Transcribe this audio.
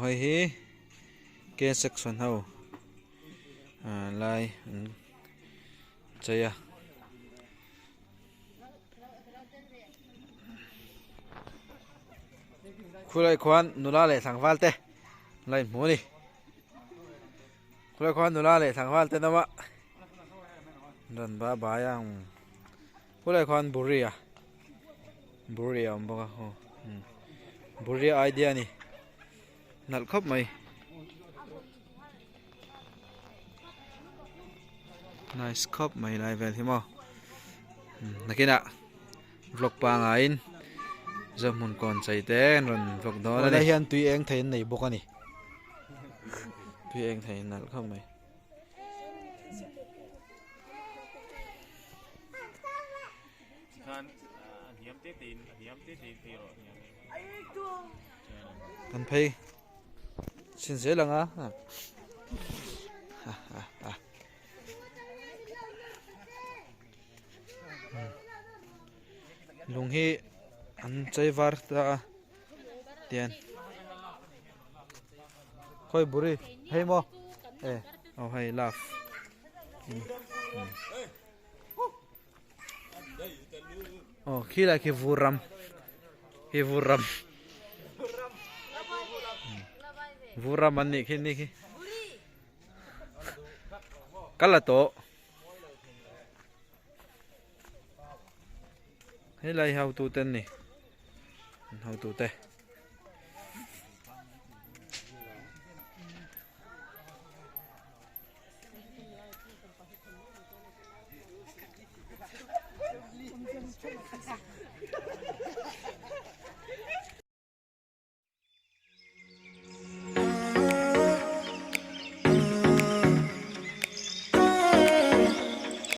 hei hi K section ho ah lai an chei a. Khulai khuan nula leh tlangval te la inhmu a ni. Khulai khuan nula leh tlangval te nawah rawn ba bai a ang. Khulai khuan buri a buri a awm bawk a aw buri idea a ni nalh khawp mai. Nice khawp mai lai vel hi maw nakinah vlog pangaiin Zohmun kawn chei te an rawn vlog dawn a ni. Hian tui eng thei an nei bawk a ni tui eng thei nalh khawp mai. Kan phei. Sin zel ang a. Lung hi an chei var ta a tian khawi buri hei maw e aw hei love aw khi lai khi vur ram khi vur ram vur ram an nih khi ni khi kal a tawh helai hotu te an ni hotu te.